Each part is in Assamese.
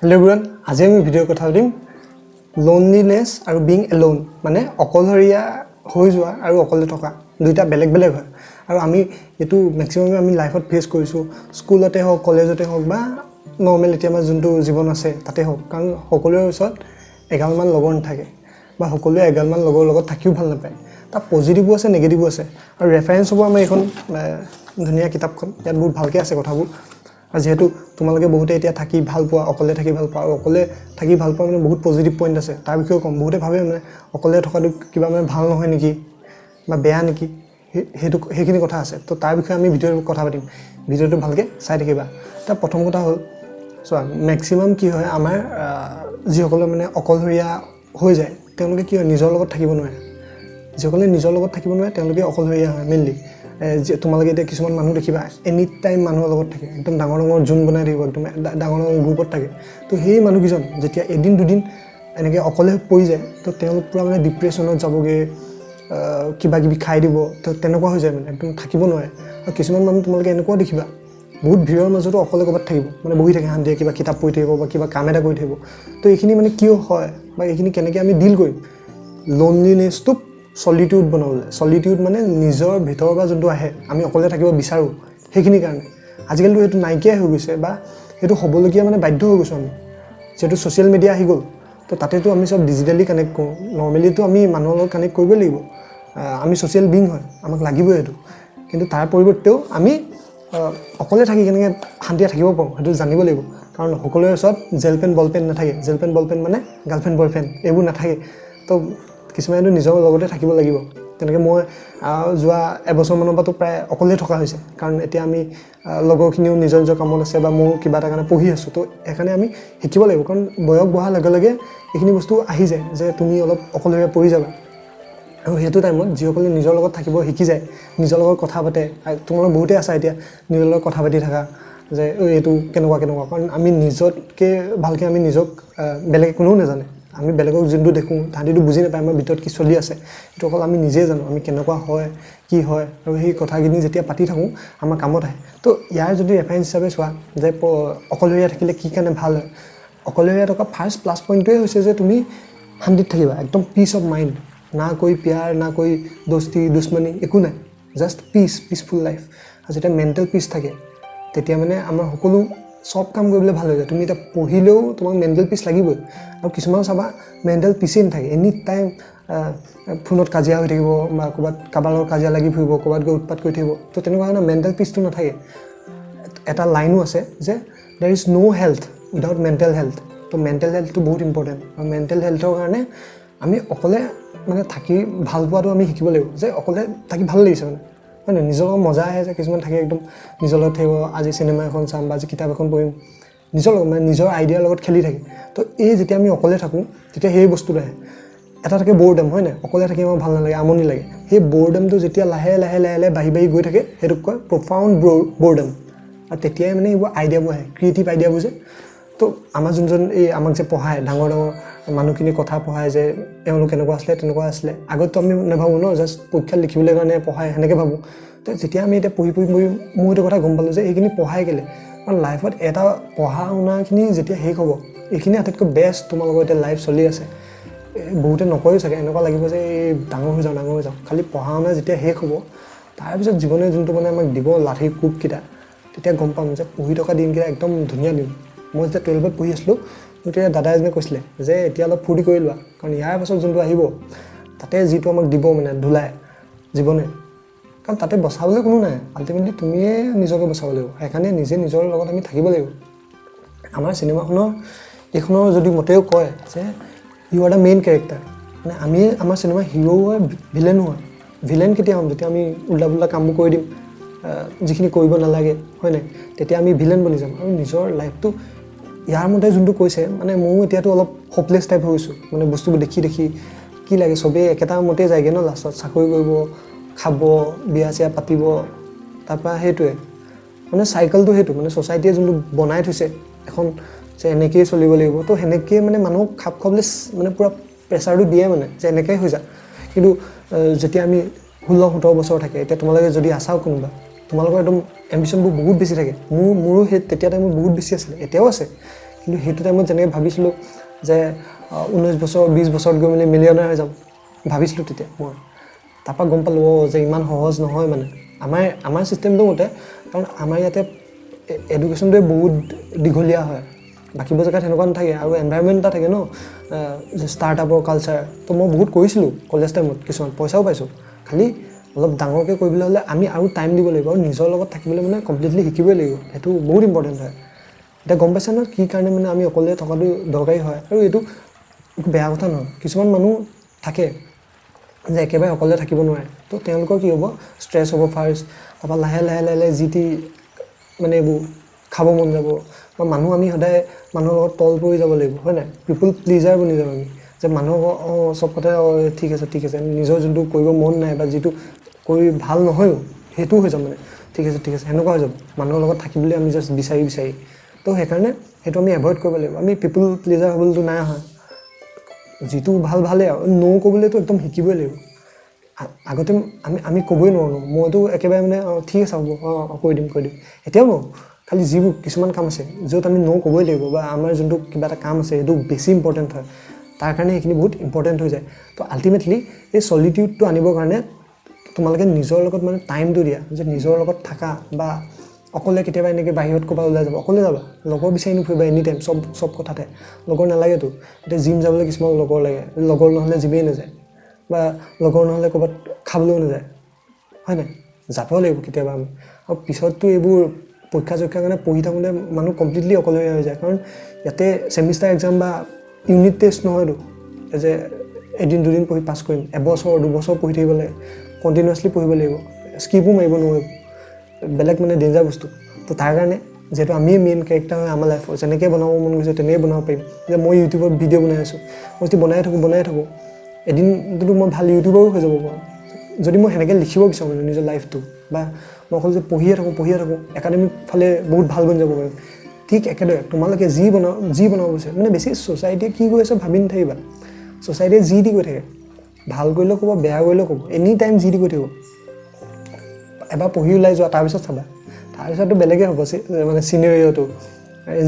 হেল্ল' এভৰিৱান, আজি আমি ভিডিঅ'ৰ কথা পাতিম লোনলিনেছ আৰু বিং এলোন, মানে অকলশৰীয়া হৈ যোৱা আৰু অকলে থকা দুইটা বেলেগ বেলেগ হয়। আৰু আমি এইটো মেক্সিমাম আমি লাইফত ফেচ কৰিছোঁ, স্কুলতে হওক, কলেজতে হওক বা নৰ্মেল এতিয়া আমাৰ যোনটো জীৱন আছে তাতে হওক। কাৰণ সকলোৰে ওচৰত এগালমান লগৰ নাথাকে বা সকলোৱে এগালমান লগৰ লগত থাকিও ভাল নাপায়। তাত পজিটিভো আছে, নিগেটিভো আছে। আৰু ৰেফাৰেঞ্চ হ'ব আমাৰ এইখন ধুনীয়া কিতাপখন, ইয়াত বহুত ভালকৈ আছে কথাবোৰ। আৰু যিহেতু তোমালোকে বহুতে এতিয়া থাকি ভাল পোৱা, অকলে থাকি ভাল পোৱা, আৰু অকলে থাকি ভাল পোৱা মানে বহুত পজিটিভ পইণ্ট আছে, তাৰ বিষয়েও ক'ম। বহুতে ভাবে মানে অকলে থকাটো কিবা মানে ভাল নহয় নেকি বা বেয়া নেকি, সেইটো সেইখিনি কথা আছে। তো তাৰ বিষয়ে আমি ভিডিঅ'টো কথা পাতিম, ভিডিঅ'টো ভালকৈ চাই থাকিবা। তাৰ প্ৰথম কথা হ'ল, চোৱা, মেক্সিমাম কি হয় আমাৰ, যিসকলে মানে অকলশৰীয়া হৈ যায় তেওঁলোকে কি হয়, নিজৰ লগত থাকিব নোৱাৰে। যিসকলে নিজৰ লগত থাকিব নোৱাৰে তেওঁলোকে অকলশৰীয়া হয় মেইনলি। তোমালোকে এতিয়া কিছুমান মানুহ দেখিবা এনি টাইম মানুহৰ লগত থাকে, একদম ডাঙৰ ডাঙৰ জোন বনাই থাকিব, একদম ডাঙৰ ডাঙৰ গ্ৰুপত থাকে। তো সেই মানুহকেইজন যেতিয়া এদিন দুদিন এনেকৈ অকলে পৰি যায়, তো তেওঁলোক পূৰা মানে ডিপ্ৰেশ্যনত যাবগৈ, কিবা কিবি খাই দিব, তো তেনেকুৱা হৈ যায়, মানে একদম থাকিব নোৱাৰে। আৰু কিছুমান মানুহ তোমালোকে এনেকুৱাও দেখিবা, বহুত ভিৰৰ মাজতো অকলে ক'ৰবাত থাকিব, মানে বহি থাকে শান্তিৰে, কিবা কিতাপ পঢ়ি থাকিব বা কিবা কাম এটা কৰি থাকিব। তো এইখিনি মানে কিয় হয় বা এইখিনি কেনেকৈ আমি ডিল কৰিম? লোনলিনেছটোক চলিটিউড বনাবলৈ। চলিটিউড মানে নিজৰ ভিতৰৰ পৰা যোনটো আহে, আমি অকলে থাকিব বিচাৰোঁ, সেইখিনিৰ কাৰণে। আজিকালিতো সেইটো নাইকিয়াই হৈ গৈছে বা সেইটো হ'বলগীয়া মানে বাধ্য হৈ গৈছোঁ আমি। যিহেতু ছ'চিয়েল মিডিয়া আহি গ'ল, তো তাতেতো আমি চব ডিজিটেলি কানেক্ট কৰোঁ। নৰ্মেলিতো আমি মানুহৰ লগত কানেক্ট কৰিবই লাগিব, আমি ছ'চিয়েল বিং হয়, আমাক লাগিবই সেইটো। কিন্তু তাৰ পৰিৱৰ্তেও আমি অকলে থাকি কেনেকৈ শান্তিৰে থাকিব পাৰোঁ সেইটো জানিব লাগিব। কাৰণ সকলোৰে ওচৰত জেল পেন বল পেন নাথাকে। জেল পেন বল পেন মানে গাৰ্লফ্ৰেণ্ড বয়ফ্ৰেণ্ড এইবোৰ নাথাকে। তো কিছুমানেতো নিজৰ লগতে থাকিব লাগিব। তেনেকৈ মই যোৱা এবছৰমানৰ পৰাতো প্ৰায় অকলেই থকা হৈছে। কাৰণ এতিয়া আমি লগৰখিনিও নিজৰ নিজৰ কামত আছে বা ময়ো কিবা এটা কাৰণে পঢ়ি আছোঁ। তো সেইকাৰণে আমি শিকিব লাগিব, কাৰণ বয়স বঢ়াৰ লগে লগে এইখিনি বস্তু আহি যায় যে তুমি অলপ অকলশৰীয়া পৰি যাবা। আৰু সেইটো টাইমত যিসকলে নিজৰ লগত থাকিব শিকি যায়, নিজৰ লগত কথা পাতে, আৰু তোমালোক বহুতেই আছা এতিয়া নিজৰ লগত কথা পাতি থাকা যে ঐ এইটো কেনেকুৱা কেনেকুৱা। কাৰণ আমি নিজতকৈ ভালকৈ আমি নিজক বেলেগে কোনেও নাজানে। আমি বেলেগক যোনটো দেখোঁ তাহাঁতিতো বুজি নাপায় আমাৰ ভিতৰত কি চলি আছে, সেইটো অকল আমি নিজেই জানো আমি কেনেকুৱা হয় কি হয়। আৰু সেই কথাখিনি যেতিয়া পাতি থাকোঁ আমাৰ কামত আহে। তো ইয়াৰ যদি ৰেফাৰেঞ্চ হিচাপে চোৱা যে অকলশৰীয়া থাকিলে কি কাৰণে ভাল হয়, অকলশৰীয়া থকা ফাৰ্ষ্ট প্লাছ পইণ্টটোৱে হৈছে যে তুমি শান্তিত থাকিবা, একদম পিচ অফ মাইণ্ড, না कोई प्यार না कोई दोस्ती दुश्मनी একো নাই, জাষ্ট পিচ, পিচফুল লাইফ। আৰু যেতিয়া মেণ্টেল পিচ থাকে তেতিয়া মানে আমাৰ সকলো চব কাম কৰিবলৈ ভাল হৈ যায়। তুমি এতিয়া পঢ়িলেও তোমাক মেণ্টেল পিচ লাগিবই। আৰু কিছুমান চাবা মেণ্টেল পিচেই নাথাকে, এনি টাইম ফোনত কাজিয়া হৈ থাকিব বা ক'ৰবাত কাৰোবাৰ লগত কাজিয়া লাগি ফুৰিব, ক'ৰবাত গৈ উৎপাত কৰি থাকিব। তো তেনেকুৱা ধৰণৰ মেণ্টেল পিচটো নাথাকে। এটা লাইনো আছে যে there is no health without mental health। তো মেণ্টেল হেল্থটো বহুত ইম্পৰ্টেণ্ট। আৰু মেণ্টেল হেল্থৰ কাৰণে আমি অকলে মানে থাকি ভাল পোৱাটো আমি শিকিব লাগিব, যে অকলে থাকি ভাল লাগিছে মানে, হয় নহয়, নিজৰ লগত মজা আহে যে কিছুমান থাকে একদম নিজৰ লগত থাকিব, আজি চিনেমা এখন চাম বা আজি কিতাপ এখন পঢ়িম, নিজৰ লগত মানে নিজৰ আইডিয়াৰ লগত খেলি থাকে। তো এই যেতিয়া আমি অকলে থাকোঁ তেতিয়া সেই বস্তুটো আহে। এটা থাকে ব'ৰডম, হয় নাই, অকলে থাকি আমাৰ ভাল নালাগে, আমনি লাগে। সেই ব'ৰডমটো যেতিয়া লাহে লাহে লাহে লাহে বাঢ়ি বাঢ়ি গৈ থাকে সেইটোক কয় প্ৰফাউণ্ড ব'ৰডম। আৰু তেতিয়াই মানে এইবোৰ আইডিয়াবোৰ আহে, ক্ৰিয়েটিভ আইডিয়াবোৰ যে। তো আমাৰ যোনজন এই আমাক যে পঢ়ায়, ডাঙৰ ডাঙৰ মানুহখিনি কথা পঢ়ায় যে এওঁলোক এনেকুৱা আছিলে তেনেকুৱা আছিলে, আগততো আমি নাভাবোঁ ন, জাষ্ট পৰীক্ষাত লিখিবলৈ কাৰণে পঢ়ায় সেনেকৈ ভাবোঁ। তো যেতিয়া আমি এতিয়া পঢ়ি পঢ়ি পঢ়ি মোৰ এইটো কথা গম পালোঁ যে এইখিনি পঢ়াই কেলৈ, কাৰণ লাইফত এটা পঢ়া শুনাখিনি যেতিয়া শেষ হ'ব, এইখিনি আটাইতকৈ বেষ্ট তোমালোকৰ এতিয়া লাইফ চলি আছে। বহুতে নকয়ো চাগে, এনেকুৱা লাগিব যে এই ডাঙৰ হৈ যাওঁ ডাঙৰ হৈ যাওঁ, খালি পঢ়া শুনা যেতিয়া শেষ হ'ব তাৰপিছত জীৱনে যোনটো মানে আমাক দিব লাঠিৰ কোবকেইটা, তেতিয়া গম পাম যে পঢ়ি থকা দিনকেইটা একদম ধুনীয়া দিন। মই যেতিয়া টুৱেলভত পঢ়ি আছিলোঁ মোক তেতিয়া দাদা এজনে কৈছিলে যে এতিয়া অলপ ফূৰ্তি কৰি লোৱা, কাৰণ ইয়াৰ পাছত যোনটো আহিব তাতে যিটো আমাক দিব মানে ধুলাই জীৱনে, কাৰণ তাতে বচাবলৈ কোনো নাই, আল্টিমেটলি তুমিয়ে নিজকে বচাব লাগিব। সেইকাৰণে নিজে নিজৰ লগত আমি থাকিব লাগিব। আমাৰ চিনেমাখনৰ এইখনৰ যদি মতেও কয় যে you are the main character, মানে আমি আমাৰ চিনেমাৰ হিৰ' হয়, ভিলেনো হয়। ভিলেন কেতিয়া হ'ম? যেতিয়া আমি উল্টা পুল্টা কামবোৰ কৰি দিম, যিখিনি কৰিব নালাগে, হয় নাই, তেতিয়া আমি ভিলেন বনি যাম। আৰু নিজৰ লাইফটো ইয়াৰ মতে যোনটো কৈছে, মানে ময়ো এতিয়াতো অলপ হোপলেছ টাইপ হৈ গৈছোঁ, মানে বস্তুবোৰ দেখি দেখি কি লাগে, চবেই একেটা মতেই যায়গৈ ন লাষ্টত, চাকৰি কৰিব, খাব, বিয়া চিয়া পাতিব, তাৰপৰা সেইটোৱে মানে চাইকেলটো সেইটো, মানে ছ'চাইটিয়ে যোনটো বনাই থৈছে এখন যে এনেকৈয়ে চলিব লাগিব, তো সেনেকৈয়ে মানে মানুহক খাপ খুৱাবলৈ মানে পূৰা প্ৰেছাৰটো দিয়ে মানে যে এনেকৈয়ে হৈ যা। কিন্তু যেতিয়া আমি 16-17 বছৰ থাকে, এতিয়া তোমালোকে যদি আছাও কোনোবা, তোমালোকৰ একদম এম্বিশ্যনবোৰ বহুত বেছি থাকে। মোৰো সেই তেতিয়া টাইমত বহুত বেছি আছিলে, এতিয়াও আছে। কিন্তু সেইটো টাইমত যেনেকৈ ভাবিছিলোঁ যে 19 বছৰ 20 বছৰত গৈ মেলি মিলিয়নাৰ হৈ যাম ভাবিছিলোঁ তেতিয়া মই। তাৰপৰা গম পালোঁ যে ইমান সহজ নহয় মানে আমাৰ আমাৰ ছিষ্টেমটোৰ মতে, কাৰণ আমাৰ ইয়াতে এডুকেশ্যনটোৱে বহুত দীঘলীয়া হয়, বাকীবোৰ জেগাত সেনেকুৱা নাথাকে। আৰু এনভাইৰনমেণ্ট এটা থাকে ন, ষ্টাৰ্টআপৰ কালচাৰ। তো মই বহুত কৰিছিলোঁ কলেজ টাইমত, কিছুমান পইচাও পাইছোঁ। খালি অলপ ডাঙৰকৈ কৰিবলৈ হ'লে আমি আৰু টাইম দিব লাগিব আৰু নিজৰ লগত থাকিবলৈ মানে কমপ্লিটলি শিকিবই লাগিব, সেইটো বহুত ইম্পৰ্টেণ্ট হয়। এতিয়া গম পাইছা ন কি কাৰণে মানে আমি অকলে থকাটো দৰকাৰী হয়। আৰু এইটো একো বেয়া কথা নহয়, কিছুমান মানুহ থাকে যে একেবাৰে অকলে থাকিব নোৱাৰে, তো তেওঁলোকৰ কি হ'ব, ষ্ট্ৰেছ হ'ব ফাৰ্ষ্ট, তাৰপৰা লাহে লাহে লাহে লাহে যি টি মানে এইবোৰ খাব মন যাব। বা মানুহ আমি সদায় মানুহৰ লগত তল পৰি যাব লাগিব, হয় নাই? পিপুল প্লিজাৰ বনি যাম আমি, যে মানুহক অঁ চব কথাই অঁ ঠিক আছে ঠিক আছে, নিজৰ যোনটো কৰিব মন নাই বা যিটো কৰি ভাল নহয়ো সেইটোও হৈ যাম মানে ঠিক আছে ঠিক আছে সেনেকুৱা হৈ যাব। মানুহৰ লগত থাকিবলৈ আমি জাষ্ট বিচাৰি বিচাৰি, তো সেইকাৰণে সেইটো আমি এভইড কৰিব লাগিব। আমি পিপুল প্লিজাৰ হ'বলৈতো নাই অহা, যিটো ভাল ভালেই আৰু ন' ক'বলৈতো একদম শিকিবই লাগিব। আগতে আমি আমি ক'বই নোৱাৰোঁ, মইতো একেবাৰে মানে অঁ ঠিক আছে হ'ব, অঁ অঁ কৰি দিম কৰি দিম, এতিয়াও নোৱাৰোঁ। খালি যিবোৰ কিছুমান কাম আছে য'ত আমি ন' ক'বই লাগিব বা আমাৰ যোনটো কিবা এটা কাম আছে সেইটো বেছি ইম্পৰ্টেণ্ট হয়, তাৰ কাৰণে সেইখিনি বহুত ইম্পৰ্টেণ্ট হৈ যায়। তো আল্টিমেটলি এই চলিটিউডটো আনিবৰ কাৰণে তোমালোকে নিজৰ লগত মানে টাইমটো দিয়া, যে নিজৰ লগত থাকা বা অকলে কেতিয়াবা এনেকৈ বাহিৰত ক'ৰবাত ওলাই যাব, অকলে যাবা, লগৰ বিচাৰি নুফুৰিবা এনি টাইম চব চব কথাতে লগৰ নালাগেতো। এতিয়া জিম যাবলৈ কিছুমান লগৰ লাগে, লগৰ নহ'লে জিমেই নাযায়, বা লগৰ নহ'লে ক'ৰবাত খাবলৈও নাযায়, হয় নাই? যাব লাগিব কেতিয়াবা আমি। আৰু পিছততো এইবোৰ পৰীক্ষা চৰীক্ষাৰ কাৰণে পঢ়ি থাকোঁতে মানুহ কমপ্লিটলি অকলশৰীয়া হৈ যায়, কাৰণ ইয়াতে ছেমিষ্টাৰ এক্সাম বা ইউনিট টেষ্ট নহয়তো যে এদিন দুদিন পঢ়ি পাছ কৰিম, এবছৰ দুবছৰ পঢ়ি থাকিব লাগে, কণ্টিনিউৱাছলি পঢ়িব লাগিব, স্কিপো মাৰিব নোৱাৰিব, বেলেগ মানে ডেঞ্জাৰ বস্তু। তো তাৰ কাৰণে যিহেতু আমিয়ে মেইন কেৰেক্টাৰ হয় আমাৰ লাইফৰ, যেনেকৈ বনাব মন গৈছে তেনেকৈ বনাব পাৰিম। যে মই ইউটিউবত ভিডিঅ' বনাই আছোঁ, মই যদি বনাই থাকোঁ বনাই থাকোঁ, এদিনটোতো মই ভাল ইউটিউবাৰো হৈ যাব পাৰোঁ। যদি মই সেনেকৈ লিখিব বিচাৰোঁ মানে নিজৰ লাইফটো, বা মই অকল যে পঢ়িয়ে থাকোঁ পঢ়িয়ে থাকোঁ, একাডেমিক ফালে বহুত ভাল বনি যাব পাৰিম। ঠিক একেদৰে তোমালোকে যি বনাব বিচাৰে, মানে বেছি ছ'চাইটিয়ে কি কৈ আছে ভাবি নাথাকিবা। ছ'চাইটিয়ে যি টি কৈ থাকে, ভাল কৰিলেও ক'ব বেয়া কৰিলেও ক'ব, এনি টাইম যি টি কৈ থাকিব। এবাৰ পঢ়ি ওলাই যোৱা, তাৰপিছত চাবা, তাৰপিছততো বেলেগেই হ'ব মানে চিনেৰিঅ'টো,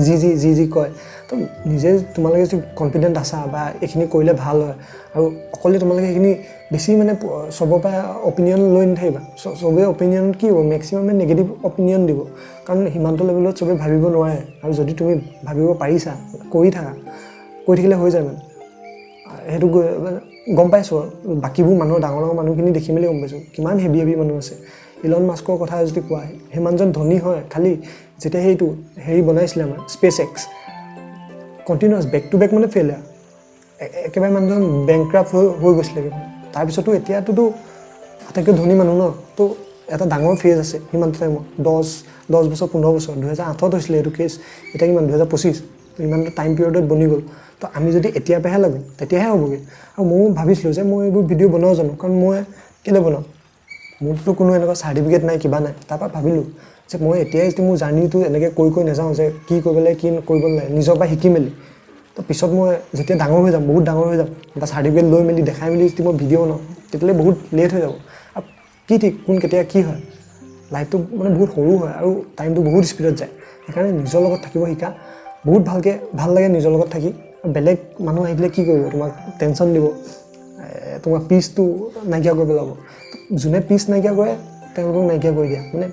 যি যি যি যি কয়। তো নিজে তোমালোকে যদি কনফিডেণ্ট আছা বা এইখিনি কৰিলে ভাল হয়, আৰু অকলে তোমালোকে সেইখিনি বেছি মানে চবৰ পৰা অপিনিয়ন লৈ নাথাকিবা। চবেই অপিনিয়ন কি হ'ব, মেক্সিমামে নিগেটিভ অপিনিয়ন দিব, কাৰণ সিমানটো লেভেলত চবেই ভাবিব নোৱাৰে। আৰু যদি তুমি ভাবিব পাৰিছা, কৰি থাকা, কৰি থাকিলে হৈ যায় মানে। সেইটো গৈ মানে গম পাইছোঁ আৰু বাকীবোৰ মানুহৰ ডাঙৰ ডাঙৰ মানুহখিনি দেখি মেলি গম পাইছোঁ কিমান হেভি হেভি মানুহ আছে। ইলন মাস্কৰ কথা যদি কোৱা, সেই মানুহজন ধনী হয়, খালি যেতিয়া সেইটো হেৰি বনাইছিলে আমাৰ space X, continuous back to back মানে ফেইলিয়াৰ, একেবাৰে মানুহজন বেংক্ৰাফ্ট হৈ গৈছিলে। তাৰপিছতো এতিয়াতোতো আটাইতকৈ ধনী মানুহ ন, তো এটা ডাঙৰ ফেজ আছে সিমানটো টাইমত, 10 বছৰ 15 বছৰ, 2008 হৈছিলে এইটো কেছ, এতিয়া কিমান 2025, তো ইমানটো টাইম পিৰিয়ডত বনি গ'ল। তো আমি যদি এতিয়াৰ পৰাহে লাগোঁ তেতিয়াহে হ'বগৈ। আৰু ময়ো ভাবিছিলোঁ যে মই এইবোৰ ভিডিঅ' বনাওঁ জানো, কাৰণ মই কেলৈ বনাওঁ, মোৰতো কোনো এনেকুৱা চাৰ্টিফিকেট নাই কিবা নাই। তাৰপৰা ভাবিলোঁ যে মই এতিয়াই যদি মোৰ জাৰ্ণিটো এনেকৈ কৈ কৈ নাযাওঁ যে কি কৰিব লাগে কি কৰিব নালাগে, নিজৰ পৰা শিকি মেলি, তো পিছত মই যেতিয়া ডাঙৰ হৈ যাম, বহুত ডাঙৰ হৈ যাম বা চাৰ্টিফিকেট লৈ মেলি দেখাই মেলি যদি মই ভিডিঅ' বনাওঁ, তেতিয়াহ'লে বহুত লেট হৈ যাব। আৰু কি ঠিক কোন কেতিয়া কি হয়, লাইফটো মানে বহুত সৰু হয় আৰু টাইমটো বহুত স্পীডত যায়। সেইকাৰণে নিজৰ লগত থাকিব শিকা, বহুত ভালকৈ ভাল লাগে নিজৰ লগত থাকি। বেলেগ মানুহ আহিলে কি কৰিব, তোমাক টেনশ্যন দিব, তোমাৰ পিচটো নাইকিয়া কৰিব পেলাব। যোনে পিচ নাইকিয়া কৰে তেওঁলোকক নাইকিয়া কৰি দিয়া, মানে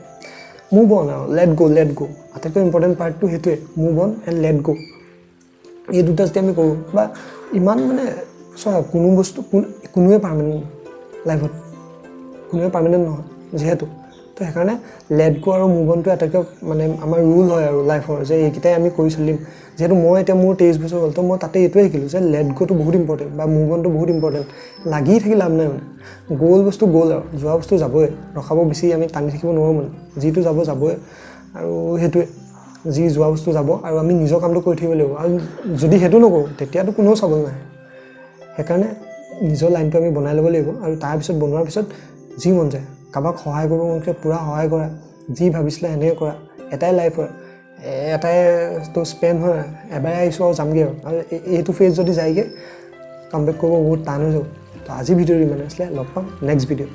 মুভ অন আৰু লেট গ', লেট গ'। আটাইতকৈ ইম্পৰ্টেণ্ট পাৰ্টটো সেইটোৱে, move on and let go. এই দুটা যদি আমি কৰোঁ, বা ইমান মানে চোৱা, কোনো বস্তু কোনোৱে পাৰ্মানেণ্ট লাইফত, কোনোৱে পাৰ্মানেণ্ট নহয় যিহেতু, তো সেইকাৰণে লেট গ' আৰু মুভ অনটো আটাইতকৈ মানে আমাৰ ৰুল হয় আৰু লাইফৰ, যে এইকেইটাই আমি কৰি চলিম। যিহেতু মই এতিয়া মোৰ 23 বছৰ হ'ল, তো মই তাতে এইটোৱে শিকিলোঁ যে লেট গ'টো বহুত ইম্পৰ্টেণ্ট বা মুভ অনটো বহুত ইম্পৰ্টেণ্ট। লাগি থাকি লাভ নাই, মানে গ'ল বস্তু গ'ল আৰু যোৱা বস্তু যাবই, ৰখাব বেছি আমি টানি থাকিব নোৱাৰোঁ, মানে যিটো যাব যাবই, আৰু সেইটোৱে যি যোৱা বস্তু যাব, আৰু আমি নিজৰ কামটো কৰি থাকিব লাগিব। আৰু যদি সেইটো নকৰোঁ তেতিয়াতো কোনেও চাবলৈ নাহে। সেইকাৰণে নিজৰ লাইনটো আমি বনাই ল'ব লাগিব, আৰু তাৰপিছত বনোৱাৰ পিছত যি মন যায়, কাৰোবাক সহায় কৰিব মন গ'লে পূৰা সহায় কৰা, যি ভাবিছিলা সেনেকৈ কৰা। এটাই লাইফ হয়, এটাইতো স্পেন হয়, এবাৰে আহিছোঁ আৰু যামগৈ আৰু এইটো ফেজ যদি যায়গৈ কামবেক কৰিব বহুত টান হৈ যাব। তো আজি ভিডিঅ'টো ইমানে আছিলে, লগ পাম নেক্সট ভিডিঅ'ত।